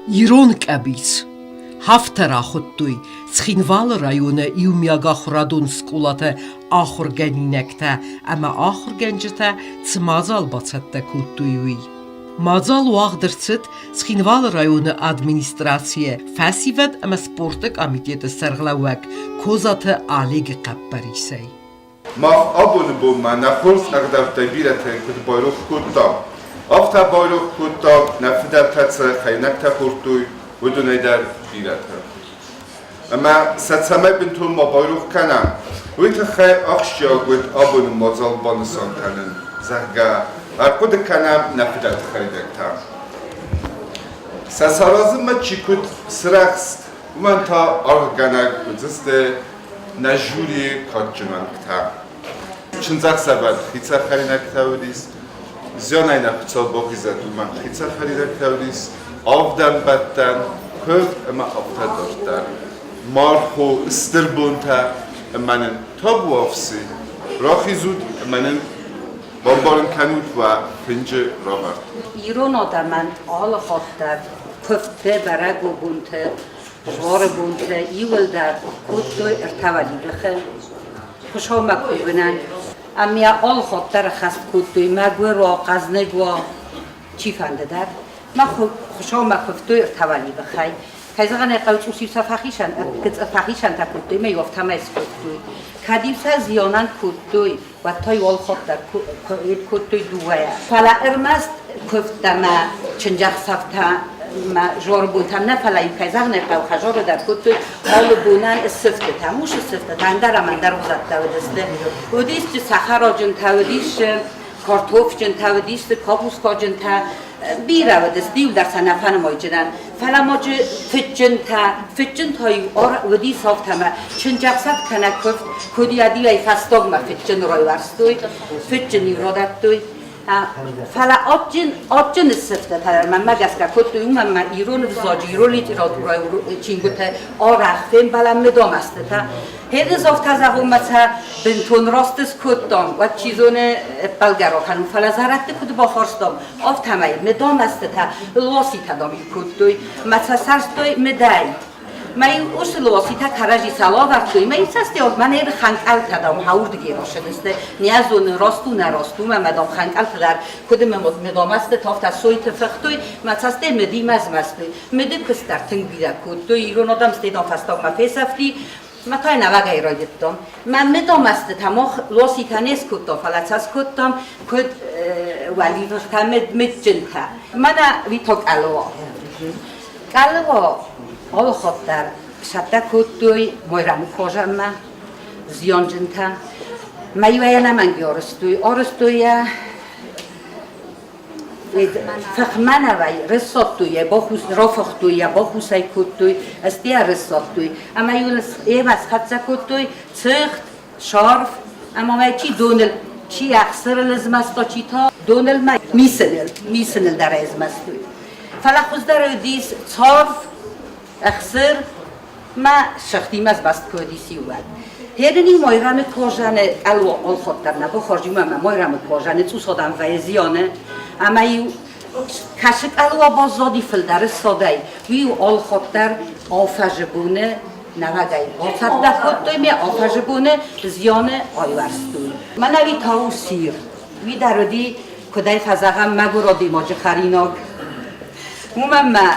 Ирон къӕбиц. Афтӕ рахуыдтой Цхинвалы районы иумиагахуырадон скъолаты ахуыргӕнинӕгтӕ ӕмӕ ахуыргӕнджытӕ цы мадзал бацӕттӕ кодтой, уый. Мадзал уагъд ӕрцыд Цхинвалы районы администрацийы фӕсивӕд ӕмӕ спорты комитеты сӕргълӕууӕг Козаты Олегы хъӕппӕрисӕй. Мах абоны бонмӕ нӕ хорз ӕгъдӕуттӕй бирӕтӕ куыд байрох кодтам, афтӕ байрох кодтам, нӕ фыдӕлтӕ цы хӕринӕгтӕ хордтой, уыдонӕй дӕр бирӕтӕ. Ӕмӕ сӕ цӕмӕй бынтон ма байрох кӕнӕм, уый тыххӕй ахсджиаг уыд абоны мадзал банысан кӕнын, зӕгъгӕ, ӕрхъуыды кӕнӕм нӕ фыдӕлты хӕринӕгтӕ. Сӕ саразынмӕ чи куыд сырӕхст, уымӕн та аргъгӕнӕг уыдзысты нӕ жюрийы кадджын уӕнгтӕ. Чындзӕхсӕвӕр хицӕн хӕринӕгтӕ уыдис, зианӕй нӕ Хуыцау бахизӕд, уымӕн хицӕн хӕринӕгтӕ уыдис, авдӕнбӕттӕн, куывд ӕмӕ афтӕ дарддӕр. Мархо, стыр бонтӕ ӕмӕ нын табуафси, рахизут ӕмӕ нын бамбарын кӕнут уӕ фынджы равӕрд. Ирон адӕмӕн алы хатт дӕр куывдты, бӕрӕгбонты Згъоры бонтӕ иууылдӕр кодтой ӕртӕ уӕливыхы Хуыцаумӕ кувынӕн. Ӕмӕ алы хатт дӕр ӕххӕст кодтой мӕгуыр уа, хъӕзныг уа, чифӕнды дӕр. Мӕ Хуыцаумӕ куывтой ӕртӕ уӕливыхӕй. Кӕй зӕгъын ӕй хъӕуы, цъус-иу сӕ фӕхицӕн, фӕхицӕнтӕ кодтой ӕмӕ-иу афтӕмӕй скодтой. Кӕд-иу сӕ зианӕн кодтой, уӕд та-иу алы хатт дӕр кодтой дыууӕйӕ. Фӕлӕ ӕрмӕст куывдтӕ мӕ чындзӕхсӕвтӕ мӕ зӕры бонтӕм нӕ, фӕлӕ-иу кӕй зӕгъын ӕй хъӕуы, хӕдзары дӕр кодтой алы бонӕн ссывтытӕ, мусы ссывтытӕ, ӕндӕр ӕмӕ ӕндӕр хуызӕттӕ уыдысты. Уыдис цӕхӕраджынтӕ, уыдис картофджынтӕ, уыдис капускаджынтӕ, бирӕ уыдысты, иу дӕр сӕ нӕ фӕнымайджынӕн. Фӕлӕ ма фыдджынтӕ, фыдджынтӕ-иу уыдис афтӕмӕ, чындзӕхсӕв кӕнӕ куывд, куыд-иу фӕстагмӕ фыдджын райуӕрстой, фыдджын-иу радӕттой. Фӕлӕ адджын, адджын ссывтӕ мӕнмӕ гӕсгӕ кодтой, уымӕн ӕмӕ ирон ӕвзаджы, ирон литературӕйы чингуытӕ арӕх фембӕлӕм медомӕстытӕ. Хедызовтӕ зӕгъунмӕ сӕ бынтон раст скодтам, уӕд чи зоны ӕппӕлгӕ ракӕнун, фӕлӕ зӕрӕдты куыд бафарстам, афтӕмӕй медомӕстытӕ лоситӕ дам-иу кодтой, мӕ сӕ сӕрстой медӕй. Мӕ уыцы лоситӕ кӕрӕдзи сӕлавӕрдтой, мӕ цӕстӕ мӕнӕ хӕнкъӕлтӕ дам хаурдыги росыдысты. Не зонын, раст у, нӕ раст у, мӕ дам хӕнкъӕлтӕ дӕр куыд медомӕсты тафтӕ сойты фыхтой, мӕ цӕстӕ медимӕ змӕстой. Меды куыст дӕр тынг бирӕ кодтой, ирон адӕм стӕй дам фӕстагмӕ фесӕфти. Мӕ та нӕуӕгӕй райдыдтон. Мӕ медомӕстытӕ мах лоситӕ не скодтам, фӕлӕ цас кодтам, куыд уӕливыхтӕ, медджынтӕ. Мӕнӕ Виток Ӕлуа. Къӕлыо алы хатт дӕр цӕттӕ кодтой Майрӕмы козӕнмӕ зианджынтӕ. Мӕ-иу ӕй ӕнӕмӕнг арызтой. Арызтой йӕ фыхмӕнӕвӕй, рыссадтой йӕ, рафыхтой йӕ, бахус ӕй кодтой, стӕй ӕрыссадтой. Ӕмӕ-иу ыл йемӕ схӕццӕ кодтой цыхт, шарф, ӕмӕ ма чи доныл, чи ӕхсырыл змӕста, чи та доныл ма мисыныл, мисыныл дӕр ӕй змӕстой. Фӕлӕ хуыздӕр уыдис царв, ӕхсыр ма сыгъдимӕ сбаст куы уыдис иуӕд. Херыни Майрӕмы кожаны ӕлуа алхатт нӕ бахорз ӕмӕ Майрӕмы кожаны цъус адӕм вӕййы зианы, ӕмӕ-иу кӕсы къӕлуа баззади фылдӕры ссадӕй, уый-иу алхатт дӕр афӕзы боны нӕуӕгӕй бацӕттӕ кодтой ме афӕзы боны зианы айуӕрстой. Мӕнӕ уый та у сир. Уый дӕр уыди, куыдӕй фӕзӕгъӕм, мӕгуыр адӕймаджы хӕринаг. Уымӕн ма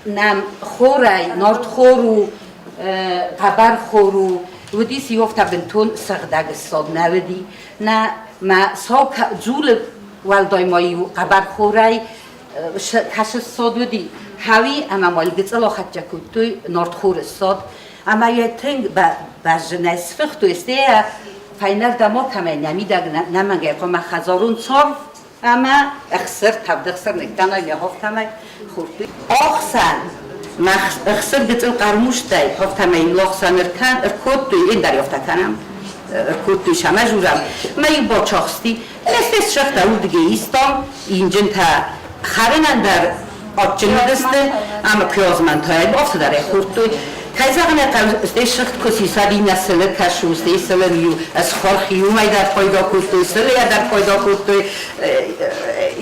нӕм хорӕй, нартхор у, хъӕбӕрхор у, уыдис иофтӕ бынтон сыгъдӕг ссад нӕ уыди. Нӕ мӕ сау дзулы уӕлдай ма-иу хъӕбӕрхорӕй кӕсы ссад уыди. Хауи ӕмӕ ма гыццыл ахӕццӕ кодтой нартхоры ссад. Ӕмӕ йӕ тынг бӕззынӕй сфыхтой, стӕй йӕ фӕйнӕрдӕм акӕмӕй нӕ мидӕг нӕмӕнгӕй хъуамӕ хӕдзарон царв ӕмӕ ӕхсыр, тӕвд ӕхсыр ныггӕнай ме хофтӕмӕй хурдтой. Ӕхсӕн мах ӕхсыр гыццыл хъӕрмустӕй хофтӕмӕй лохсӕн ӕркодтой, ӕндӕр ёфтӕ кӕнӕм, ӕркодтой сӕмӕ Мӕ иу бачахсти, ӕстӕй сӕгътӕ уырдыгӕй истам, инджынтӕ хӕрынӕн дӕр адджын уыдысты ӕмӕ пиозмӕнтӕй афтӕ дӕр ӕй хордтой. Кӕй зӕгъын ӕй хъӕуы, стӕй сыгъд куы сисад иннӕ сылы кӕс у, стӕй сылын-иу ӕсхорх иумӕй дӕр пайда кодтой, сылыйӕ дӕр пайда кодтой,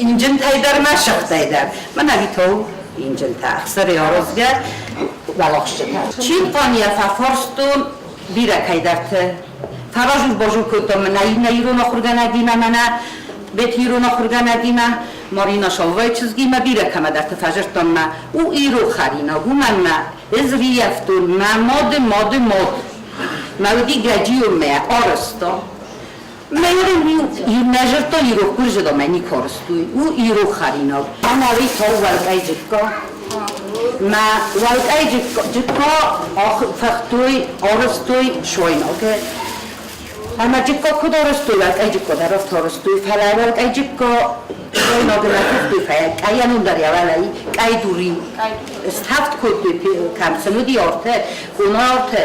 инджынтӕй дӕр ӕмӕ сыгъдӕй дӕр. Мӕнӕ Витол. Инджынтӕ, ӕхсырӕй аразгӕ уӕлахсджытӕ. Чинхъан йӕ фӕфарстон бирӕ кӕйдӕрты. Фӕразур-базур кодтам мӕнӕ иннӕ ирон ахуыргӕнӕгимӕ, мӕнӕ Бети ирон ахуыргӕнӕгимӕ, Марина Шалвайы чызгимӕ бирӕ кӕмӕдӕрты фӕзырдтон мӕ у ирон хӕринаг, уымӕн мӕ ӕз риййӕфтон мӕ мады мады мад. Мӕ уыди Гӕджион мӕ арӕзта. Мӕ зӕрдтон ирох гуырзыдомӕ никуы арызтой. У ирох хӕринаг. Ӕнӕуи та уӕлдай джыкка. Мӕ уӕлдай джыкка фӕхтой, арызтой сойнаг. Ӕмӕ джыкка куыд арызтой, уӕлдай джыкка дӕр афтӕ арызтой, фӕлӕ уӕлдай джыкка сойнаг нӕ фыхтой, фӕлӕ къайӕн дӕр йӕ уӕлӕ къӕйдури ставд кодтой, кӕм сын уыди арты, къона арты,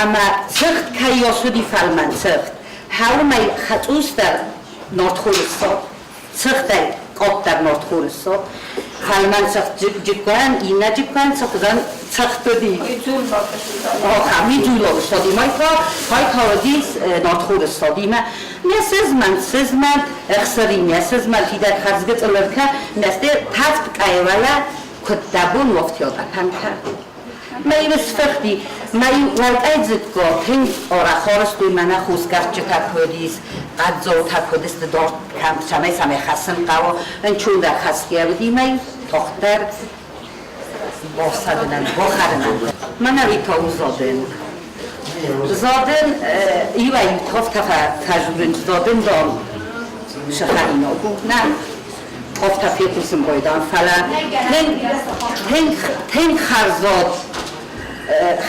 ӕмӕ цыхт кӕй уыди фӕлмӕн цыхт. Хӕуымӕй хӕцъусдӕр нартхоры сок, цыхтӕй къаддӕр нартхоры сок, фӕлмӕн цыхт джыккуан, иннӕ джыккуан цыхуызӕн цыхт уыди. Мидзулаг содимӕ та хайтауди нартхоры содимӕ. Не сызмӕнт, сызмӕнт, ӕхсыри не сызмӕнт, фидар хӕрзгӕ цъылыркӕ, нӕсте тӕвд къӕйвӕлӕ куыд дӕ бон уӕфтиод апӕнтӕ. Мӕ сфӕхти, мӕ уӕлдайдзыкко тынг арӕх арӕзтой мӕнӕ хусгӕрдджытӕ куыд ис, хъӕддзаутӕ куыд сты дард кӕм цӕмӕй хӕссын хъӕуы, ӕнчондӕр хӕсгӕ уыди мӕ тохтдӕр басадынӕн, бахӕрынӕн. Мӕнӕ уый та у задӕн. Задӕн иуӕй-иу тӕфтӕ фӕжурынц, задӕн дам сыхӕринаг у. Нӕ, тӕфтӕ фехъусын байдам, фӕлӕ тынг, тынг хӕрзад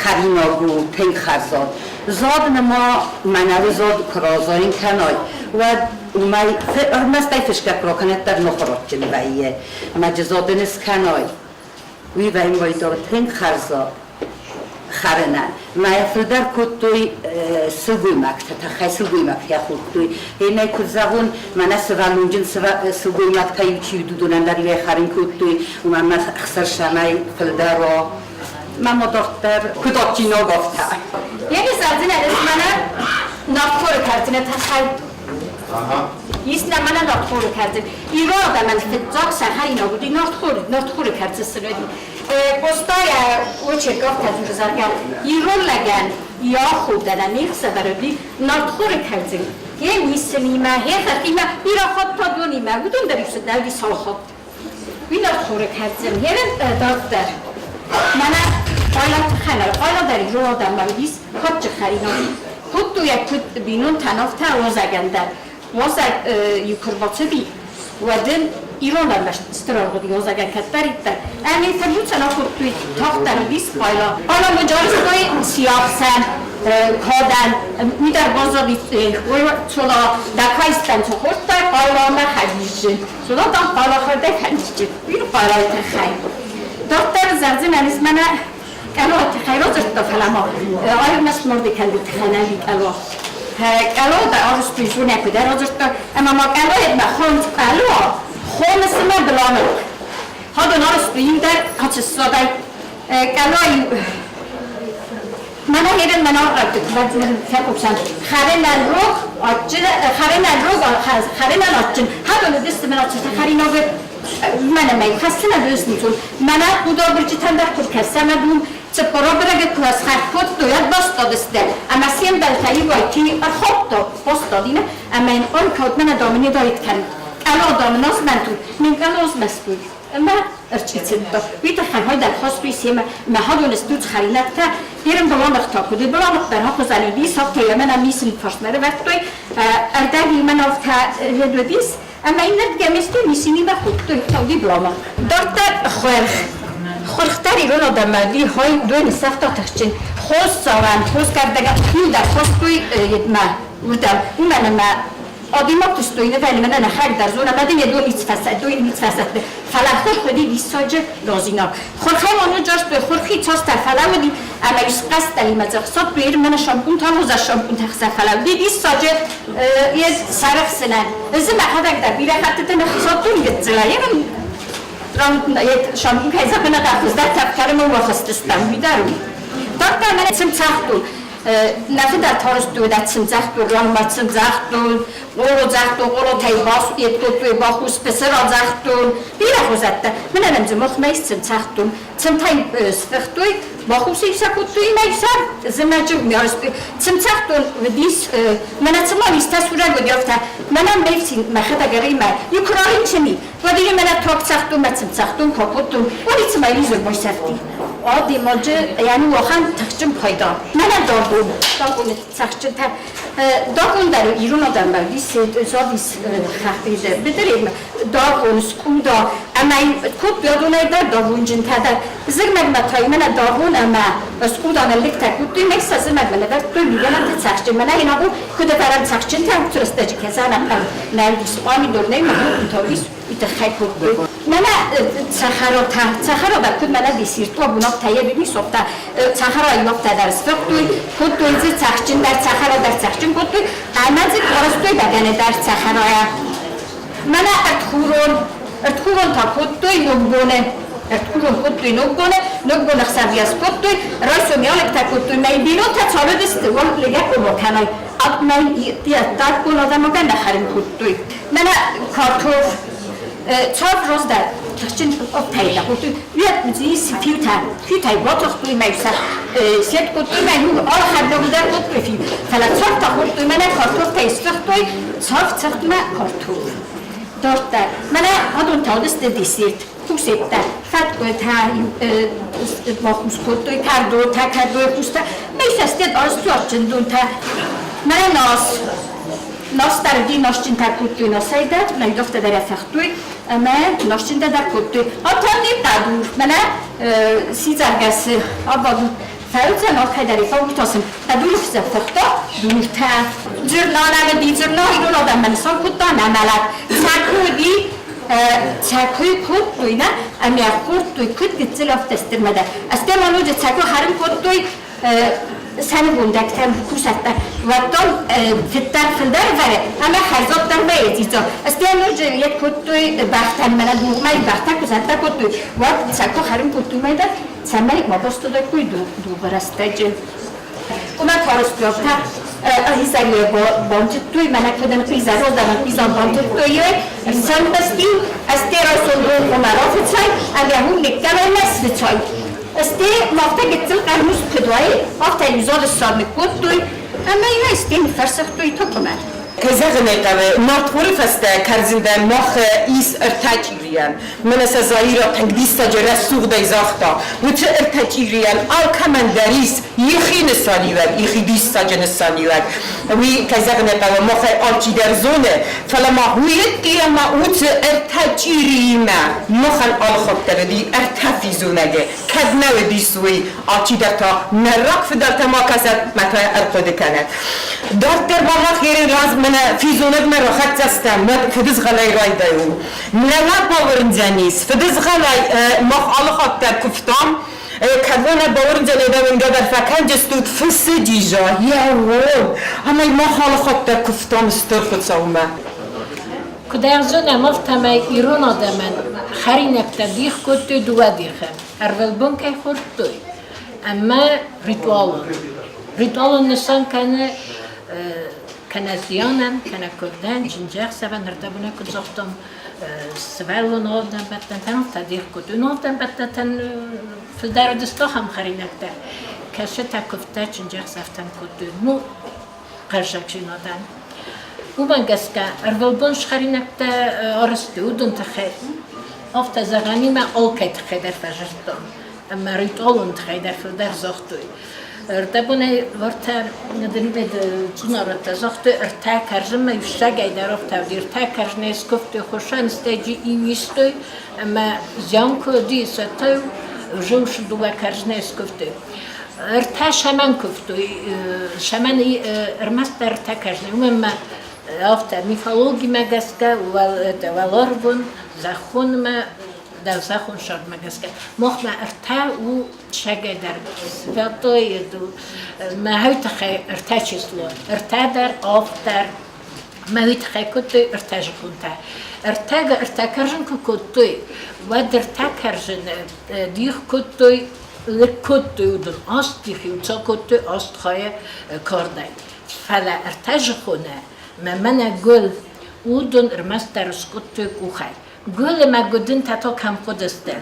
хӕринаг у, тынг хӕрзад. Зад нӕма мӕнӕуы зад куы разайын кӕнай, уӕд уымӕй ӕрмӕст ӕй фысгӕ куы ракӕнӕд дӕр нохуырадджын вӕййы. Ӕмӕ зад ын скӕнай, уый вӕййы уайтагъд тынг хӕрзад хӕрынӕн. Мӕ фылдӕр кодтой сылгоймӕгтӕ, тыххӕй сылгоймӕгтӕ кодтой. Иннӕ куыд зӕгъон, мӕнӕ сывӕллонджын сылгоймӕгтӕ-иу чи уыд, уыдонӕн дӕр иуӕй хӕрын кодтой, уымӕн мӕ ӕхсӕр сӕмӕй фылдӕр уа. Мӕ мадарддӕр куыд адджинаг, афтӕ. Йе зӕрдзинӕ мӕнӕ нартхоры кӕрдзыны тыххӕй. Ис нӕ мӕнӕ нартхоры кӕрдзын. Ирон адӕмӕн фыццаг сӕ хӕринаг уыди нартхор, нартхоры кӕрдзын сын уыди. Къостайӕ очерк афтӕ дзуры, зӕгъгӕ, ирон лӕгӕн йӕ аходӕнӕн не хсӕвӕр уыди нартхоры кӕрдзын. Йе мисынимӕ, йе хӕртимӕ, бирӕ хатт та донимӕ, уыдон дӕр-иу сын нӕ уыди цал хатт. Уый нартхоры кӕрдзын. Ерын дарддӕр. Мӕнӕ хъайлаты хӕнӕр. Хъайла дӕр ирон адӕммӕ уыдис кадджын хӕринаг. Кодтой йӕ куыд бинонтӕн, афтӕ уазӕгӕн дӕр. Уазӕг иу куы рбацыди, уӕд ын ирон ӕрмӕст стыр аргъуыд уазӕгӕн кӕддӕриддӕр. Ӕмӕ интервью акодтой, тагъддӕр уыдис хъайла. Хъайла ныджарыстой сиахсӕн, кадӕн, уый дӕр баззади цола дакайстӕн цы хордта, хъайламӕ хӕдизджын. Цола дам хъайлахӕрдӕй хӕдизджын. Уый хъайлайы тыххӕй. Дарддӕр зӕгъдзынӕн ис мӕнӕ къӕло тыххӕй радзырдта, фӕлӕ ма ӕрмӕст марды кӕнды тыххӕй нӕ къӕло. Къӕло да арызтой зонӕ куыд радзырдта, ӕмӕ ма къӕлоимӕ хонд къӕло, хоныс ӕмӕ быламыхъ. Хадон арызтой иу дӕр хӕцыссадӕй. Къӕло Мӕнӕ ерын мӕн аргъӕутты фехъусан. Хӕрынӕн рог, адджын, хӕрынӕн рог, хӕрынӕн адджын. Хадон уыдысты мӕн адджын хӕринагы мӕнӕ мӕ хӕссынӕн уыдысты Мӕнӕ хъудабырджытӕн дӕр куыд кӕсӕм уым цыппоробырӕгы куы схӕр кодтой, ӕрбастадысты, ӕмӕ се мбӕлттӕ иуӕй ӕрхордтой постадимӕ, ӕмӕ йын онкод мӕнӕ домыне дойт кӕнут. Къӕло домын озмӕнтут, мин къӕло озмӕстут. Ӕмӕ ӕрчъицыдта. Уый тыххӕй хойдӕр хостой семӕ, мӕ хӕдоны стуц хӕринӕгтӕ, ерын баламӕгъта, куыд баламӕгъдӕр хахуызӕн уыдис, афтӕ йӕ мӕнӕ мисын фарсмӕ ӕрӕвӕрдтой, ӕрдӕг мӕн афтӕ уыдис, ӕмӕ иннӕрдыгӕй сты мисинимӕ кодтой тауди бламӕгъ. Дарддӕр хуӕрх. Хуырх дӕр ирон адӕммӕ уыди хой дойны сӕфта тыхджын. Хосдзауӕн, хосгӕрдӕгӕн иу дӕр хостой едмӕ уырдӕм, уымӕн ӕмӕ Адӕймаг куыстой нывӕлмӕнӕн нӕхӕг дӕр зона, мӕ дын йӕ дон ницфӕсӕд, ницфӕсӕд. Фӕлӕ хурх уыди диссаджы лозинаг. Хурхӕй ма ныджастой, хурхи цастӕ фӕлӕууыди ӕмӕ исхъӕстӕ имӕ дзӕхсадтой, мӕнӕ шампунтӕ, роза шампунтӕ хсӕ фӕлӕууыди диссаджы йе сарӕхсынӕн. Ӕз мӕхӕдӕг дӕр бирӕ хӕттыты ныхсадтон гыццылӕй. Шампун кӕй зӕгъын, хуыздӕр тӕфкӕрымыл уӕхстыстӕм, уый дӕр у. Дарддӕр мӕнӕ цым цагътон. Нӕ фыдӕлтӕ арӕзтой цымдзӕхдон, ранмӕ цымдзӕхдон, къолодзӕхдон, къолотӕй кодтой бахус, пысырадзӕхдон, бирӕ хуызӕттӕ. Мӕнӕ нӕм дзы махмӕ ис цымдзӕхдон. Цымтӕй сфыхтой, бахус-иу сӕ кодтой ӕмӕ-иу сӕ зымӕджы уӕрстой. Цымдзӕхдон уыдис, мӕнӕ цыма истӕ сурӕг уыди, афтӕ. Мӕнӕ ме фсин мӕхӕдӕг ӕримӕ, иу куы рарынчын и, уӕд ын мӕнӕ тагцӕхдон мӕ цымдзӕхдон куы акодтон, уӕд цыма изӕр байсӕфти. Адӕймаджы яни уӕхӕн тыхджын пайда. Мӕнӕ дагон, дагоны цӕхджынтӕ. Дагон дӕр ирон адӕммӕ уыдис, задис быдыры дагон, скъуда ӕмӕ кодтой адонӕй дӕр дагонджынтӕ дӕр. Зымӕгмӕ та мӕнӕ дагон ӕмӕ скъуда ныллыгтӕ кодтой, мӕ сӕ зымӕгмӕ нывӕрдтой мигӕнӕнты цӕхджын. Мӕнӕ йын абон куыд ӕвӕрӕм цӕхджынтӕ, уыцы рӕстӕджы кӕсӕн нӕ уыдис пъамидор, нӕ мӕнӕ уыдис, уый тыххӕй кодтой. Мӕнӕ цӕхӕратӕ, цӕхӕра куд мӕнӕ десертуа бунӕттӕ бисохта, цӕхӕра иуӕгтӕ дӕр сфыхтой, кодтой дзы цӕхджын дӕр, цӕхӕра дӕр цӕхджын кодтой, ӕмӕ дзы арӕзтой бӕгӕны дӕр цӕхӕрайӕ. Мӕнӕ ӕртхурон, ӕртхурон та кодтой ногбоны. Ӕртхурон кодтой ногбоны, ногбоны ӕхсӕвиас кодтой, райсом ялыгтӕ кодтой, мӕ бинонтӕ цалыдысты, уал лӕгӕ къома кӕнай. Мӕ дардгон адӕмагӕн нӕ хӕрын кодтой. Мӕнӕ картоф, цард раздӕр тыхджын оптӕй кодтой. Уӕд фиутӕ, фиутӕй батыхтой мӕ сӕ сет кодтой мӕ иу алхӕрдӕг дӕр кодтой фиу. Фӕлӕ цард та кодтой, мӕнӕ картофтӕй сфыхтой, цард цӕгъдмӕ картоф. Дарддӕр. Мӕнӕ адон та уыдысты десерт, хусеттӕ, фӕткъуытӕ бахус кодтой, кӕрдотӕ, кӕрдойы хустӕ. Мӕ фӕстӕ арзтуатджындонтӕ. Мӕнӕ нас. Нас дӕр уыди, насджынтӕ кодтой насӕй дӕр, мӕйдохтӕ дӕр ӕфӕхтой ӕмӕ насджынтӕ дӕр кодтой. Атӕнни хъӕдур, мӕнӕ сидзӕргӕсы абадут, фӕуыдзӕн алкӕй дӕр фӕуытасын. Хъӕдуры фӕхта дуртӕ. Дзырна нӕ уыди, дзырна ирон адӕммӕ нысан кодта нӕ мӕлӕт. Цӕку уыди, цӕкуй кодтой, нӕ, ӕмӕ хордтой, куыд гыццыл, афтӕ стырмӕ дӕр. Стӕй ма ноджы цӕку хӕрын кодтой сӕнывондӕгтӕм кусӕрттӕ уӕддон фыддӕр фылдӕр вӕры ӕмӕ хӕрзаддӕр вӕййы дзидза. Стӕй ноджы йӕ кодтой бӕхтӕн, мӕнӕ дугъмӕ бӕхтӕ кусӕрттӕ кодтой, уӕд сӕ куы хӕрын кодтой мӕйдӕр, цӕмӕй ма бастудаиккой дугъы рӕстӕджы. Уымӕ карстуӕгтӕ изӕры бантыдтой, мӕнӕ куыд изӕры изӕр бантыдтой, сӕмбӕсти, стӕй райсом бон рафыцай, ӕмӕ уым никкӕмӕн сфыцай. Стӕй махтӕ гыццыл хъӕрмуст куыд уайы, афтӕ иу залы ссад ныккодтой ӕмӕ йӕ стӕй ныффӕрсыгътой токмӕ. Кӕй зӕгъын ӕй хъӕуы, нартхоры фӕстӕ кӕрдзындӕ мах ис ӕртӕ чъирийӕн. Мӕнӕ сӕ Заира тынг диссаджы рӕсугъдӕй загъта. Уыцы ӕртӕ чъирийӕн алкӕмӕн дӕр ис йӕхи нысаниуӕг, йӕхи диссаджы нысаниуӕг. Уый, кӕй зӕгъын ӕй хъӕуы, махӕй алчидӕр зоны, фӕлӕ ма уый ӕмӕ уыцы ӕртӕ чъириимӕ махӕн алыхатт дӕр уыди ӕртӕ физонӕджы. Кӕд нӕ уыдис уый, алчидӕр та нӕ рагфыдӕлтӕм акӕсӕд мӕ та ӕрхъуыды кӕнӕд. Дарддӕр ма мах ерын раз мӕнӕ физонӕгмӕ рахӕццӕ стӕм, уӕд фыдызгъӕлӕй райдайон. Нӕ нӕ бауырндзӕнис, фыдызгъӕлӕй мах алыхатт дӕр куывтам, кӕд уӕ нӕ бауырндзӕн, уӕд уынгӕ дӕр фӕкӕнджыстут фысы диза, йӕ ӕмӕ мах алыхатт дӕр куывтам Стыр Хуыцаумӕ. Куыд ӕрзонӕм, афтӕмӕй ирон адӕмӕн хӕринӕгтӕ дих кодтой дыууӕ дихы. Ӕрвылбон кӕй хордтой ӕмӕ ритуалон. Ритуалон нысан кӕны кӕнӕ зианӕн, кӕнӕ куывдӕн, чындзӕхсӕвӕн, ӕрдӕбонӕй куыд загътам, сывӕллон авдӕнбӕттӕнтӕн афтӕ дих кодтой. Ну, авдӕнбӕттӕнтӕн фылдӕр уыдысты ахӕм хӕринӕгтӕ, кӕцытӕ куывдтӕ, чындзӕхсӕвтӕн кодтой. Ну, хъаззагдзинадӕн. Уымӕ гӕсгӕ ӕрвылбон схӕринӕгтӕ арӕзтой уыдон тыххӕй. Афтӕ зӕгъӕнимӕ алкӕй тыххӕй дӕр фӕзырдтон ӕмӕ ритуалон тыххӕй дӕр фылдӕр загътой. Ӕрдӕбонӕй уӕртӕ цъунарӕттӕ загътой ӕртӕ кӕрдзынмӕ иу дӕр афтӕ уыди. Ӕртӕ кӕрдзынӕй скуывтой хуысӕн, стӕджы иу истой ӕмӕ зиан куы уыди, сӕ зыусы дыууӕ кӕрдзынӕй скуывтой. Ӕртӕ сӕмӕн куывтой, сӕмӕн ӕрмӕстдӕр ӕртӕ кӕрдзыны. Уымӕн ӕмӕ афтӕ мифологимӕ гӕсгӕ, уӕларвон, зӕххонмӕ, дӕлзӕххон сӕрмӕ гӕсгӕ махмӕ ӕртӕ у сӕгӕй дӕр святой мӕ уый тыххӕй ӕртӕ число, ӕртӕ дӕр, авд дӕр. Мӕ уый тыххӕй кодтой ӕртӕ зыхъуынтӕ. Ӕртӕ кӕрзын куы кодтой, уӕд ӕртӕ кӕрзыны дих кодтой. Лыг кодтой уыдон аст дихы, иу кодтой аст хайы кардӕй. Фӕлӕ ӕртӕзыхоны мӕ мӕнӕ гуыл, уыдон ӕрмӕстдӕр скъуыдтой къухӕй. Гуыл ӕмӕ гуыдынтӕ та кӕм хъуыдысты?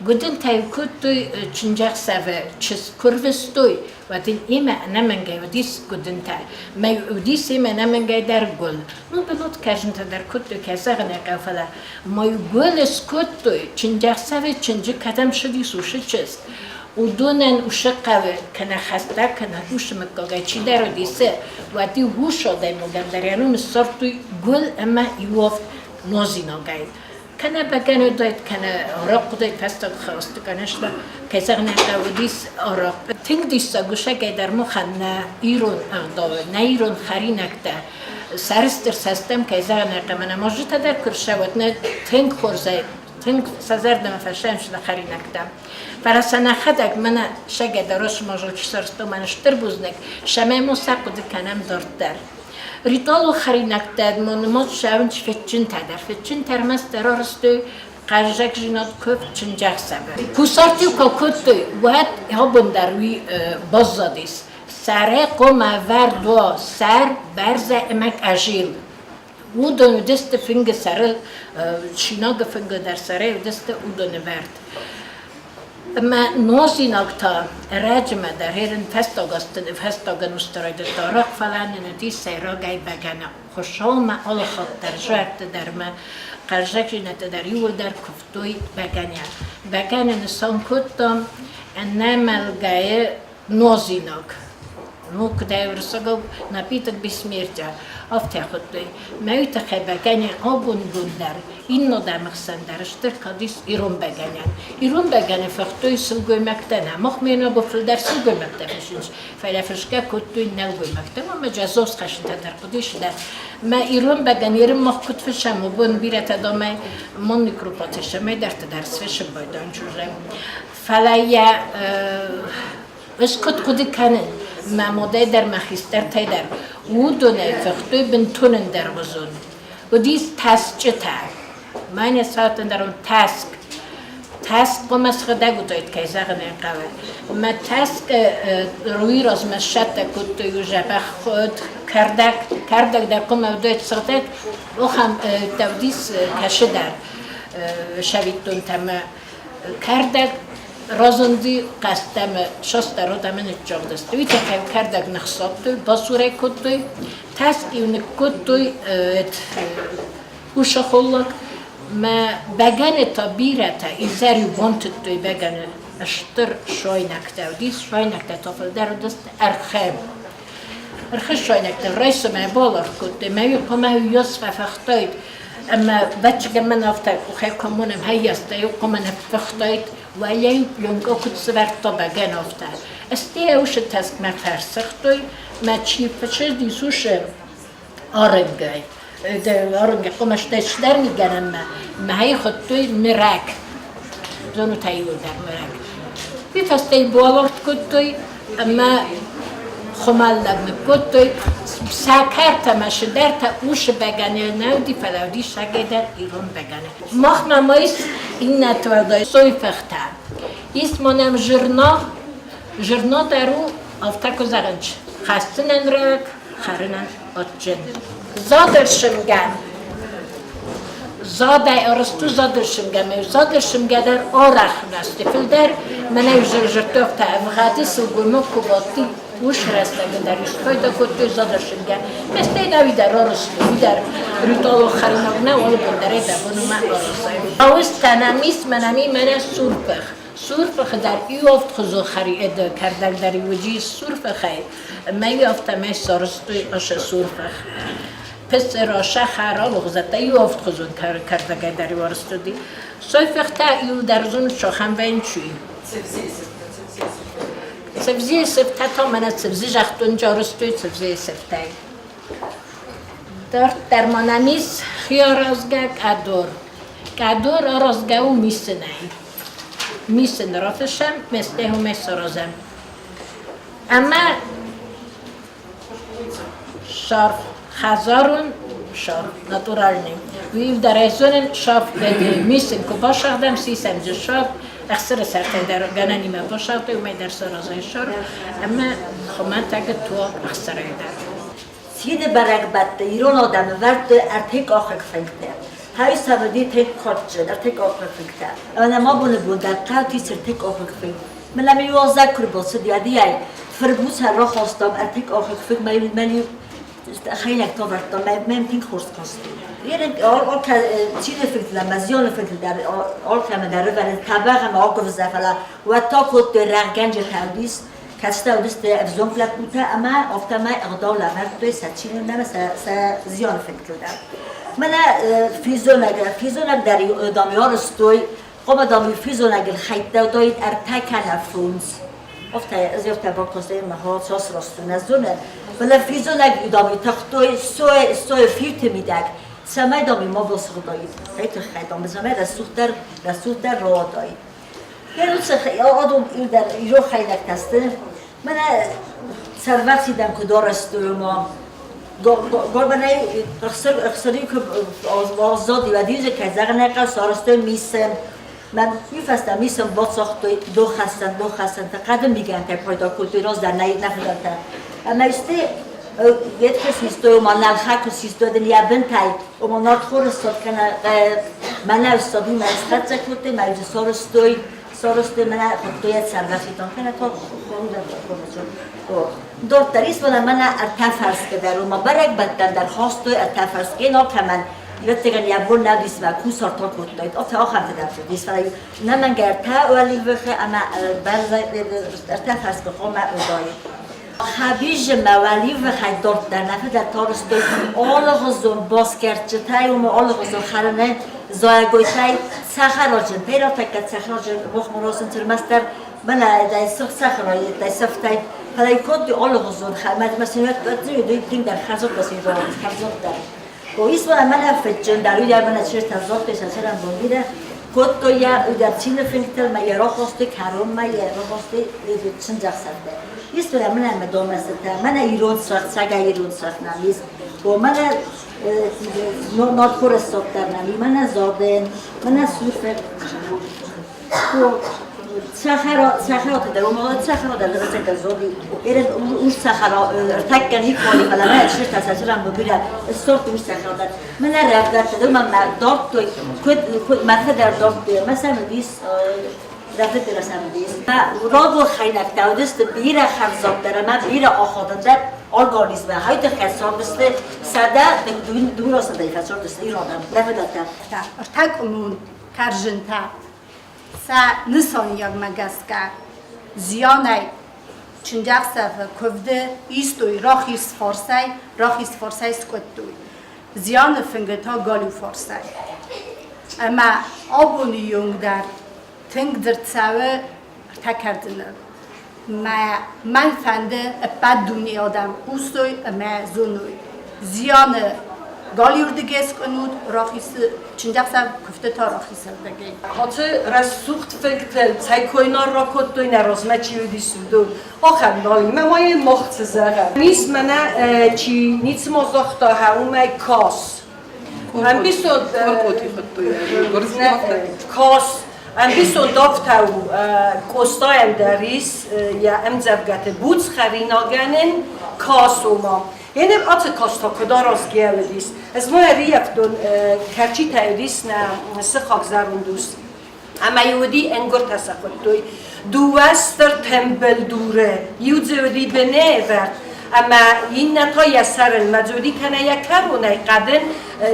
Гуыдынтӕ-иу кодтой чындзӕхсӕвы чызг куы рвыстой, уӕд ын имӕ ӕнӕмӕнгӕй уыдис гуыдынтӕ. Мӕ уыдис имӕ ӕнӕмӕнгӕй дӕр гуыл. Ну, бынот кӕрзынтӕ дӕр кодтой, кӕй зӕгъын ӕй хъӕуы, фӕлӕ ма-иу гуыл скодтой, чындзӕхсӕвы чындзы кӕдӕм ссыдис уыцы чызг, уыдонӕн уыцы хъӕуы кӕнӕ хӕстӕг, кӕнӕ усы мыггагӕй чидӕр уыдис, уӕд-иу ус адӕймагӕн дӕр йӕ ном ссардтой гуыл ӕмӕ иуафт нозинагӕй. Кӕнӕ бӕгӕныдайт, кӕнӕ арахъхъуыдайт, фӕстаг хӕсты конечно, кӕй зӕгъын ӕй хъӕуы, уыдис арахъхъ. Тынг диссаг усагӕй дӕр махӕн нӕ ирон ӕгъдауы, нӕ ирон хӕринӕгтӕ сӕрыстыр сӕстӕм, кӕй зӕгъын ӕй хъӕуы, нӕ мазджытӕ дӕр куы рцӕуӕд, нӕ тынг хорзӕй, тынг сӕ зӕрдӕмӕ фӕсайынц нӕ хӕринӕгтӕ. Фӕлӕ сӕ нӕхӕдӕг мӕнӕ сӕгӕй дӕр осмазыл чи сарӕзта, мӕнӕ стыр бузныг, цӕмӕй ма сӕ хъуыды кӕнӕм дарддӕр. Ритуалон хӕринӕгтӕ нымад цӕуынц фыдджынтӕ дӕр. Фыдджынтӕ ӕрмӕстдӕр арӕзтой хъаззагдзинад куывд чындзӕхсӕвы. Кусарт-иу куы кодтой, уӕд абон дӕр уый баззадис. Сӕрӕй хъуамӕ ӕвӕрд уа сӕр, бӕрзӕ ӕмӕ къӕзил. Уыдон уыдысты фынгы сӕрыл, чинагы фынгы дӕр сӕрӕй уыдысты уыдон ӕвӕрд. Ӕмӕ нозинаг та ӕрӕджымӕ дӕр ерын фӕстаг азты фӕстаг ӕнусты райдыдта арӕх, фӕлӕ нын уыдис сӕйрагӕй бӕгӕны. Хуыцаумӕ алы хатт дӕр, зӕрдты дӕр мӕ хъӕрзӕгдзинӕдтӕ дӕр иууылдӕр куывтой бӕгӕныйӕ. Бӕгӕны нысан кодтам ӕнӕмӕлгӕйы нозинаг. Ну, куыдӕй уырыссагау напиток бессмертия, афтӕ хуыдтой. Мӕ уый тыххӕй бӕгӕны абон бон дӕр, иннӕ адӕмы хсӕн дӕр стыр кад ис ирон бӕгӕнӕн. Ирон бӕгӕны фыхтой сылгоймӕгтӕ нӕ, махмӕ набо фылдӕр сылгоймӕгтӕ фыссынц, фӕлӕ фысгӕ кодтой нӕлгоймӕгтӕ, ӕмӕ джазоз хӕсынтӕ дӕр хъуыдис дӕр. Мӕ ирон бӕгӕны ерын мах куыд фыссӕм, уыбон бирӕтӕ домӕй монный крупаты цӕмӕйдӕрты дӕр сфыссын байдайын чужӕй. Фӕлӕ йӕ ӕз куыд хъуыды кӕнын, мӕ модӕй дӕр, мӕ хистӕртӕй дӕр, уыдонӕй фыхтой бынтон ӕндӕргъуызон. Уыдис тӕсчъытӕ. Мӕнӕ цард ӕндӕрон тӕск. Тӕск хъуамӕ сыгъдӕг уыдаид, кӕй зӕгъын ӕй хъӕуы. Мӕ тӕск руйы размӕ ссадта кодтой дзӕбӕх кӕрдӕг. Кӕрдӕг дӕр хъуамӕ уыдаид сыгъдӕг, ахӕм тӕвдис кӕсы дӕр сӕвиттонтӕ мӕ Кӕрдӕг разынди хъӕстӕмӕ, састӕродӕмӕ ныццагъдысты. Уый тыххӕй кӕрдӕг ныхсадтой, басурӕй кодтой, тӕскъ-иу ныккодтой усы холлаг. Мӕ бӕгӕны та бирӕтӕ изӕр-иу бантыдтой бӕгӕны стыр сойнӕгтӕ уыдис, сойнӕгтӕ та фылдӕр уыдысты ӕрхы. Ӕрхы сойнӕгтӕ райсомӕй баларгъ кодтой, мӕ-иу хъуамӕ уыйас фӕфӕхтаид ӕмӕ бӕччыгӕн мӕн афтӕ къухӕй коммунӕм хаййӕстӕ иу хъуамӕ ныффыхтаид, уӕлӕ-иу пленкӕ куыд сӕвӕрдта бӕгӕны афтӕ. Стӕй усы тӕскъмӕ фӕрсыгътой, мӕ чи фӕцыдис усы арынгӕй, арынгӕй хъуамӕ стӕй цыдӕр мигӕнӕнмӕ, мӕ хуыдтой мырӕг. Зонут ӕй иууылдӕр мырӕг. Уый фӕстӕ балорд кодтой ӕмӕ хуымӕллӕг ныккодтой. Сӕкӕртӕ ӕмӕ сыдӕртӕ усы бӕгӕны нӕ уыди, фӕлӕ уыди сагӕй дӕр ирон бӕгӕны. Махмӕ ма ис иннӕты уӕлдай сойфӕхтӕ. Ис ма нӕм зырна. Зырна дӕр у, афтӕ куы зӕгъынц, хӕссынӕн раг, хӕрынӕн адджын. Задырсымгӕ. Задӕй арӕзт у задырсымгӕ. Мӕ задырсымгӕ дӕр арӕх нӕсты. Фылдӕр мӕнӕ зырдтӕгтӕ ӕвгъӕды сылгоймаг куы бадти, уыцы рӕстӕджы дӕр спайда кодтой задырсымгӕ. Ме стӕй нӕ уый дӕр арӕзт у, уый дӕр ритуалон хӕринаг нӕ, алы бон дӕр ӕй дӕ бон у мӕ аразай. Ауыз кӕнӕм ис мӕнӕ ми мӕнӕ сурпых. Сурфыхы дӕр иуӕвдхуызон кӕрдӕг дӕр уыди сурфыхӕй, ӕмӕ афтӕмӕй сарӕзтой ацы сурфых. Пысыра, сахар, алыгъуызӕттӕ иуӕвдхуызон кӕрдӕгӕй дӕр арӕзт уыди. Сойфых та иударзон сохӕн вӕййынц. Цывзийы сыфтӕ та мӕнӕ цывзы загътон арӕзтой цывзыйы сыфтӕй. Дарддӕр ма нӕм ис хиаразгӕ къӕдор. Къӕдор аразгӕ у мисынӕй. Мисын рафыссӕм, местӕй уымӕй саразӕм. Ӕмӕ шарф хӕдзарон шарф натуральный. Уый дӕр зонын шарф мисын куы басагъдӕм, сисӕм дзы шарф. Ӕхсыры сӕртӕй дӕр гӕнӕнимӕ басагътой, уымӕй дӕр саразай сӕр ӕмӕ хуымӕтӕгы туаг ӕхсырӕй дӕр. Цины бӕрӕгбӕтты ирон адӕмы вӕрдтой ӕртӕкъахыг фынгтӕ. Хӕйсӕвӕди тынг кадджын ӕртӕкъахыг фынгтӕ. Ӕмӕ нӕм абоны бон дӕр хъӕуты ис ӕртӕкъахыг фынг. Мӕнӕ мӕ уазӕг куы рбацыд, уӕдӕй фырбуцӕн рахастам ӕртӕкъахыг фынг, мӕ-иу хӕринӕгтӕ авӕрдтам, мӕм тынг хорз касти. Цины фынгтыл ӕмӕ зианы фынгтыл дӕр алкӕмӕ дӕр ӕвӕрынц тӕбӕгъ ӕмӕ агуывзӕ, фӕлӕ уӕд та кодтой рӕгъгӕнджытӕ уыдис, кӕцытӕ уыдысты ӕвзонг лӕппутӕ ӕмӕ афтӕмӕй ӕгъдау лӕвӕрдтой сӕ цины ӕмӕ сӕ зианы фынгтыл дӕр. Мӕнӕ физонӕг, физонӕг дӕр дам арызтой, хъуамӕ дам физонӕгыл хӕйттӕ уыдаид ӕртӕ кӕнӕ фондз. Афтӕ ӕз афтӕ бакастӕн ӕмӕ цас раст у, нӕ зонын. Фӕлӕ физонӕг дам тыхтой сойы фиуты мидӕг, цӕмӕй дам ма басыгъдаид. Ай тыххӕй дам цӕмӕй рӕсугъддӕр, рӕсугъддӕр рауадаид. Адон дӕр ирон хӕринӕгтӕ сты. Мӕнӕ сӕрвӕтсидӕн куыд арӕзт у, ма горбанӕй ӕхсыры куы аззади, уӕд иу кӕй зӕгъын ӕй хъӕуы, сарӕзтой мисын. Мӕн иу фӕстӕ мисын бацагътой дохӕссӕн, дохӕссӕнтӕ, хъӕдын мигӕнтӕй пайда кодтой раздӕр нӕ фыдӕлтӕ. Ӕмӕ исты ветхи систой, ома нӕлхӕ куы систой, дын йӕ бынтӕй, ома нартхоры ссад кӕнӕ мӕнӕу ссад уымӕ схӕццӕ кодтой, мӕ дзы сарӕзтой, сарӕзтой мӕнӕ хуыдтой йӕ цӕргӕситон кӕнӕ та Дарддӕр ис мӕнӕ ӕртӕ фӕрскы дӕр, ома бӕрӕгбӕттӕн дӕр хастой ӕртӕ фӕрскы, алкӕмӕн ӕвӕццӕгӕн йӕ бон нӕ уыдис мӕ кусарт акодтаид, афтӕ ахӕмты дӕр уыдис, фӕлӕ нӕмӕнг ӕртӕ уӕливыхы ӕмӕ ӕртӕ фӕрскы хъуамӕ уыдаид. Хабизы мӕ уӕливыхӕй дарддӕр нӕ фыдӕлтӕ арызтой алыгъуызон басгӕрдджытӕй, ома алыгъуызон хӕрыны зайӕгойтӕй цӕхӕраджынтӕй, ратӕккӕ цӕхӕраджын мохморозын ӕрмӕстдӕр мӕнӕ сырх цӕхӕрайы сӕфтӕй, фӕлӕ кодтой алыгъуызон мӕ сын тынгдӕр хӕрзгъӕдтӕ сын хӕрзгъӕддӕр. Ис мӕнӕ фыдджын дӕр, уый дӕр мӕнӕ чызджытӕ загътой сӕ цӕрӕнбон бирӕ. Кодтой йӕ, уый дӕр цины фынгтыл, мӕ йӕ рахастой кӕронмӕ, йӕ рахастой чындзӕхсӕвтӕ. Ис мӕнӕ мӕ домӕсытӕ, мӕнӕ ирон цӕх, цӕгӕй ирон цӕх нӕм ис. О, мӕнӕ нартхоры сок дӕр нӕм и, мӕнӕ заден, мӕнӕ сурфет. Цӕхӕраты дӕр, ома цӕхӕра дӕр ӕцӕгдӕр зоди. Ерен урс цӕхӕра ӕртӕккӕ николи, фӕлӕ мӕ чызджытӕ сӕ цыран бирӕ ссордтой урс цӕхӕра дӕр. Мӕнӕ рӕвдӕрттӕ дӕр мӕ дардтой, куыд мӕхи дӕр дардтой, ӕмӕ сӕм уыдис рӕвдыддӕр сӕм уыдис. Рагон хӕринӕгтӕ уыдысты бирӕ хӕрзаддӕр ӕмӕ бирӕ ахадындӕр организмӕ. Хӕйты цардысты 102 сӕдӕйы фӕцардысты ирон адӕм, рӕвдӕрттӕ. Ӕртӕкъуымон кӕрзынтӕ сӕ нысаниуӕгмӕ гӕсгӕ зианӕй чындзӕхсӕвы куывды истой рахиз фарсӕй, рахиз фарсӕй скодтой, зианы фынгы та галиу фарсӕй. Ӕмӕ абоны онг дӕр тынг дзырд цӕуы ӕртӕ кӕрдзыныл. Мӕ мӕн фӕнды ӕппӕт дунейы адӕм хъусой ӕмӕ зоной. Зианы галиуырдыгӕй скъуынут, рахисы чындзӕхсӕв куывты та рахисӕрдыгӕй. Ацы рӕсугъд фынгтыл цӕй кой нал ракодтой, нӕ размӕ чи уыдис, уыдон. Ахӕм нал и. Мӕ ма йын мах цы зӕгъӕм? Мис мӕнӕ чи ницыма загъта, уымӕй кас. Ӕмбисонд кас Ӕмбисонд афтӕ у, Къостайӕн дӕр ис йӕ ӕмдзӕвгӕты буц хӕринагӕн ын кас ома. Еныр ацы кас та куыд аразгӕ уыдис? Ӕз ма ӕрыййӕфтон кӕрчытӕ уыдис нӕ сыхаг зӕронд ус. Ӕмӕ-иу уыди ӕнгуыртӕ сӕ хуыдтой. Дыууӕ стыр тымбыл дуры, иу дзы уыди быны ӕвӕрд, ӕмӕ иннӕ та йӕ сӕрыл мӕдзури кӕнӕ йӕ кӕронӕй хъӕдын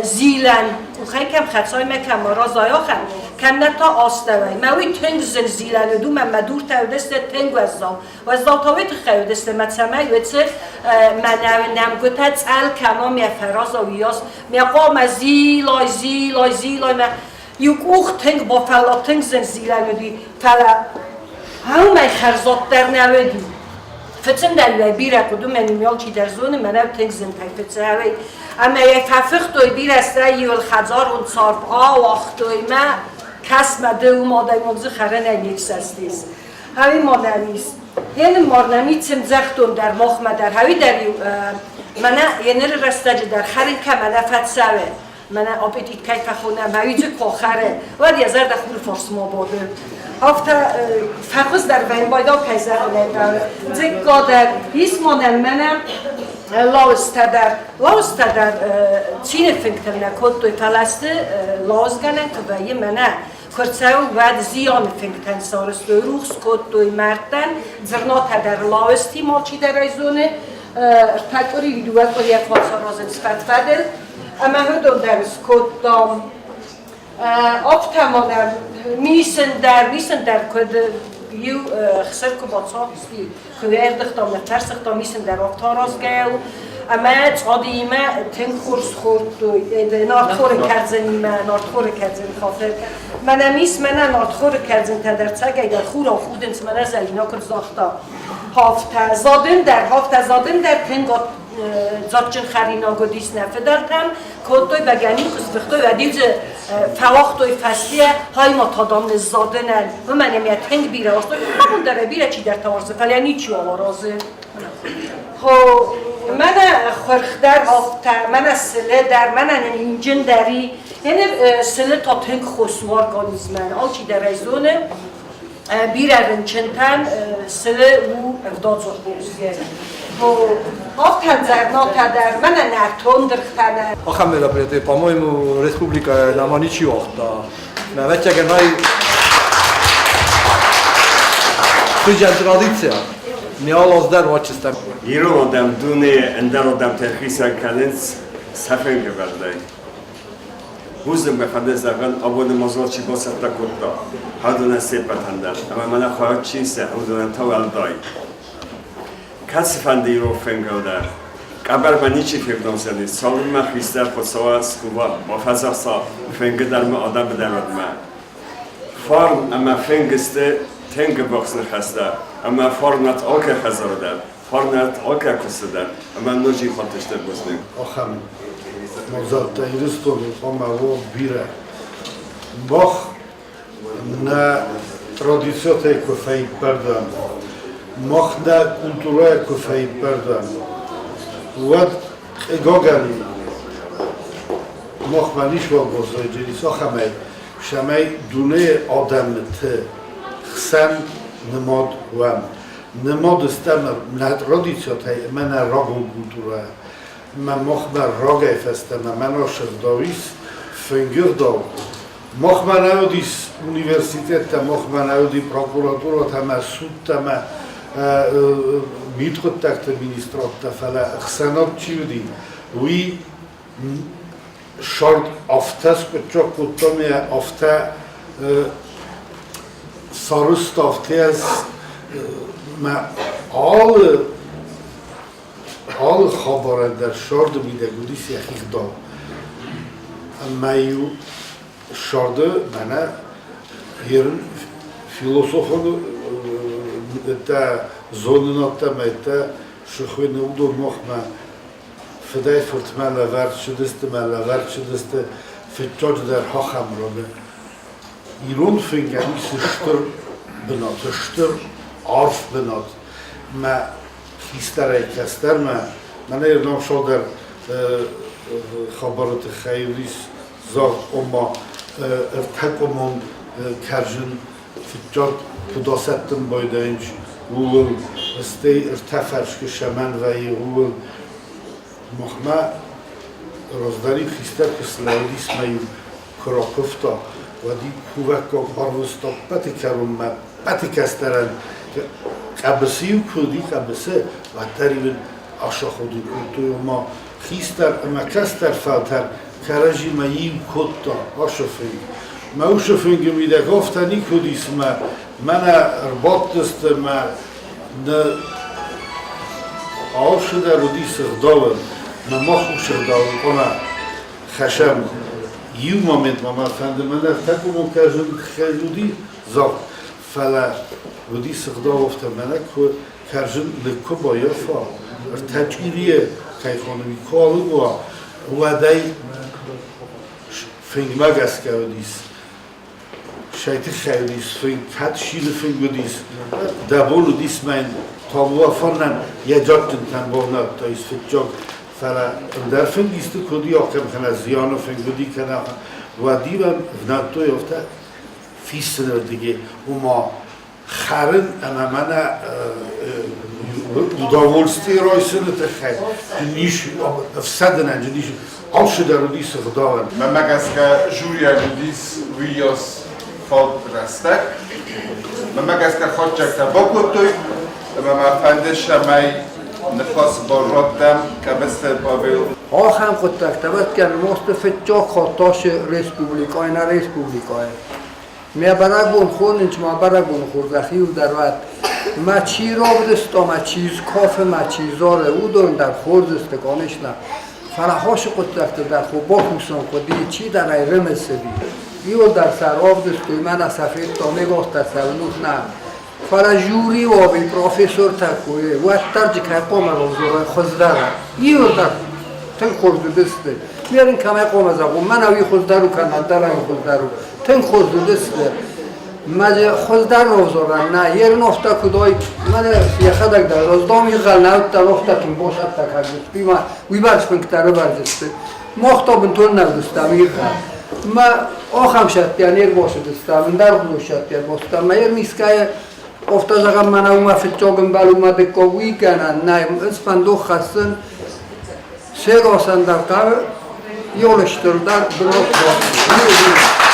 зилӕн къухӕй кӕм хӕцай мӕ кӕм аразай ахӕм, кӕннӕ та астӕуӕй. Мӕ уый тынг зын зилӕн уыд, уымӕн мӕ дуртӕ уыдысты тынг уӕззау. Уӕззау та уый тыххӕй уыдысты, мӕ цӕмӕй уыцы мӕнӕуы нӕмгуытӕ цъӕл кӕна мӕ фӕраза уыйас. Мӕ хъуамӕ зилай, зилай, зилай, мӕ иу къух тынг бафӕллад, тынг зын зилӕн уыди, фӕлӕ уымӕй хӕрзаддӕр нӕ уыди. Фыцын дӕр бирӕ хъуыд, уымӕн ын алчидӕр зоны, мӕнӕу тынг зынтӕй фыцӕуй. Ӕмӕ йӕ фӕфыхтой бирӕ стӕй-иу ыл хӕдзарон царв ауагътой мӕ кӕс мӕ ды уым адӕймаг дзы хӕрынӕй не фсӕстис. Хӕуи ма нӕм ис. Еныр ма нӕм и цымдзӕхтон дӕр, махмӕ дӕр. Хӕуи дӕр-иу мӕнӕ еныры рӕстӕджы дӕр хӕрын кӕмӕ нӕ фӕцӕуы. Мӕнӕ аппетит кӕй фӕхонӕм, ӕви дзы куы хӕры, уӕд йӕ зӕрдӕ хуры фарсмӕ бады. Афтӕ фӕхуыздӕр вӕййы, байдал кӕй зӕгъынӕй хъӕуы. Дзыкка дӕр, ис ма нӕм мӕнӕ лауызтӕ дӕр. Лауызтӕ дӕр цины фынгтыл нӕ кодтой, фӕлӕ сты лауызгӕнӕн куы вӕййы мӕнӕ куы рцӕуы, уӕд зианы фынгтӕн сарӕзтой, рухс кодтой мӕрдтӕн, дзырнатӕ дӕр лауызтимӕ алчидӕр ӕй зоны. Ӕртӕ къуыри, дыууӕ къуырийӕ фӕцаразынц фӕд-фӕдыл. Ӕмӕ уыдон дӕр скодтам. Афтӕ ма нӕм мисын дӕр, мисын дӕр куыд иу хсыр куы бацахсти, куы ӕрдыгътам, ныффӕрсыгътам, мисын дӕр афтӕ аразгӕ у. Ӕмӕ цъадиимӕ тынг хорз хордтой, нартхоры кӕрдзынимӕ, нартхоры кӕрдзын хафы. Мӕнӕ мис, мӕнӕ нартхоры кӕрдзынтӕ дӕр цӕгӕйдӕр хурау худынц, мӕнӕ Зӕлинӕ куыд загъта. Хафтӕ задын дӕр, хафтӕ задын дӕр тынг дзаджджын хӕринаг уыдис нӕ фыдӕлтӕм, кодтой бӕгӕны куы сфыхтой, уӕд-иу дзы фӕуагътой фӕстийӕ, хаймӕ та дам ныззадынӕн, уымӕн ӕмӕ тынг бирӕ уарзтой. Абон дӕр бирӕ чидӕртӕ уарзы, фӕлӕ ничиуал аразы. Хо, мӕнӕ хуырх дӕр афтӕ, мӕнӕ сылы дӕр, мӕнӕ нын инджын дӕр и. Еныр сылы та тынг хос у организмӕн, алчидӕр ӕй зоны. Бирӕ рынчынтӕн сылы у ӕвдадзы хос. Афтӕ дзӕрнатӕ дӕр, мӕнӕ нӕртон дыргътӕ нӕ. Ахӕм мероприятие, по-моему, республикӕ нӕма ничи уагъта. Мӕ ӕвӕццӕгӕн ай хуызӕн традиция. Не алаз дӕр уачыстӕм. Ирон адӕм дунейы ӕндӕр адӕмтӕй хицӕн кӕнынц сӕ фынгӕвӕрдӕй. Бузныг мӕ фӕнды зӕгъын, абоны мадзал чи бацӕттӕ кодта, уыдонӕн се ппӕтӕн дӕр ӕмӕ мӕнӕ хъуаг чи сӕ, уыдонӕн та уӕлдай. Кӕцыфӕнды ирон фынгыл дӕр къӕбӕрмӕ ничи февналдзӕни, цалынмӕ хистӕр Хуыцауӕн скува, бафӕдзӕхса фынгы дӕр ма адӕмы дӕр уӕдмӕ. Фарн ӕмӕ фынг сты тынг ӕввахс ныхӕстӕ, ӕмӕ фарнат алкӕй хӕдзары дӕр. Фарнӕт алкӕ куысты дӕр ӕмӕ ноджы иу хатт стыр бузныг. Ахӕм мадзӕлттӕ Ирыстоны хъуамӕ уа бирӕ. Мах нӕ традициятӕй куы фӕиппӕрдӕм, мах нӕ культурӕйӕ куы фӕиппӕрдӕм, уӕд хъыгагӕн махмӕ ницуал баззайдзӕнис ахӕмӕй, цӕмӕй дунейы адӕмты хсӕн нымад уӕм. Нымад стӕм нӕ традициятӕй ӕмӕ нӕ рагон культурӕйӕ. Мӕ махмӕ рагӕй фӕстӕмӕ мӕнӕ сыгъдау ис, фынгы гъдау. Махмӕ нӕ уыдис университеттӕ, махмӕ нӕ уыди прокуратурӕтӕ ӕмӕ судтӕ ӕмӕ мидхъуыддӕгты министрадтӕ, фӕлӕ ӕхсӕнад чи уыди, уый сӕрд афтӕ скъуыддзаг кодтам, афтӕ сарызта, афтӕ мӕ алы алы хабарӕн дӕр сӕрды мидӕг уыдис йӕхи гъдау. Ӕмӕ-иу сӕрды мӕнӕ ерын философон зонынадтӕ мӕ сыхуыйны уыдон махмӕ фыдӕй фыртмӕ лӕвӕрд цыдысты мӕ лӕвӕрд цыдысты фыццаджыдӕр ахӕм раны. Ирон фынгӕн ис стыр бынат, стыр арф бынат. Мӕ хистӕрӕй кӕстӕрмӕ, мӕнӕ ирон цалдӕр хабары тыххӕй уыдис загъд, ома ӕртӕкъуымон кӕрзын фыццаг куыд асӕттын байдайынц, ууыл, стӕй ӕртӕ фӕрскы сӕмӕн вӕййы, ууыл. Махмӕ раздӕр-иу хистӕр куы слӕууыдис мӕ-иу куы ракуывта, уӕд-иу кувӕггаг арвыста ӕппӕты кӕронмӕ, ӕппӕты кӕстӕрӕн. Къӕбысы-иу куы уыди къӕбысы, уӕддӕр-иу ын асаходын кодтой, ома хистӕр ӕмӕ кӕстӕр фӕлтӕр кӕрӕдзимӕ иу кодта ацы фынг. Мӕ уыцы фынгы мидӕг афтӕ никуы уыди, цыма мӕнӕ ӕрбадтысты мӕ нӕ алцыдӕр уыди сыгъдауӕн, мӕ мах у сыгъдауӕн хъуамӕ хӕсӕм. Иу моментмӕ мӕ фӕнды мӕнӕ ӕртӕкъуымон кӕрзын кӕй уыди, загъд, фӕлӕ уыди сыгъдау афтӕ мӕнӕ куы кӕрзын лыг куы баййафа, ӕртӕ чъирийы кӕй хоны, куы алыг уа, уӕд ӕй фынгмӕ гӕсгӕ уыдис. Сӕй тыххӕй уыдис фынг, кӕд сиды фынг уыдис, дӕ бон уыдис мӕн табуафарнӕн йӕ дзаджджынтӕн бавнӕлдтаис фыццаг. Фӕлӕ ӕндӕр фынг исты куы уыди ахӕм, кӕнӕ зианы фынг уыди, кӕнӕ уӕд-иу ӕм внӕлдтой афтӕ фисыны рдыгӕй, ома хӕрын ӕмӕ мӕнӕ удовольствие райсыны тыххӕй ис ӕфсадынӕн ис алцыдӕр уыдис ӕгъдауӕн. Мӕнмӕ гӕсгӕ жюрийаг уыдис уыйас фаг рӕстӕг. Мӕнмӕ гӕсгӕ хатдзӕгтӕ бакодтой ӕмӕ мӕ фӕнды, цӕмӕй ныхас бар радтӕм Къӕбысты Павел. Ахӕм хъуыддӕгтӕ ӕвӕццӕгӕн мосты фыццаг хатт ацы республикӕйы нӕ республикӕйы. Мӕ бӕрӕгбон хонынц ма бӕрӕгбоны хорзӕх иу дӕр уӕд. Мӕ чи равдыста, мӕ чи скафы, мӕ чи зары, уыдон дӕр хорз сты, конечно. Фӕлӕ хосы хъуыддӕгты дӕр хо бакусын хъуыди, чидӕр ӕй рымысыди. Иуылдӕр сӕ равдыстой, мӕнӕ сӕ федтам, ме гостӕ цӕуынут нӕ. Фӕлӕ жюри уӕви профессортӕ куы уӕддӕр джы кӕй хъуамӕ равзарой хуыздӕр. Иуылдӕр тынг хорз уыдысты. Ме рын кӕмӕй хъуамӕ зӕгъон, мӕнӕ уый хуыздӕр у кӕнӕ ӕндӕр ай хуыздӕр у. Тынг хорз уыдысты. Мӕ хуыздӕр равзарӕн нӕ, йе рын афтӕ куыд ой, мӕнӕ йӕхӕдӕг дӕр раздам игъӕл нӕ уыдтӕн, афтӕ тынг босӕттӕ кӕндзысты, ма уый бӕрц фынгтӕ рывӕрдзысты. Мах та бынтон нӕ уыдыстӕм игъӕл. Мӕ ахӕм сӕттӕ не рбацыдыстӕм, ӕндӕр хуызон сӕттӕ ӕрбацыдтӕм. Мӕ ермискӕйы афтӕ зӕгъӕм, мӕнӕ уымӕ фыццаг ӕмбал, уымӕ дыккаг, уый кӕнӕн нӕй, ӕз фӕндох хӕссын се гасӕн дӕр хъӕуы, йол стырдӕр бынат бацыд.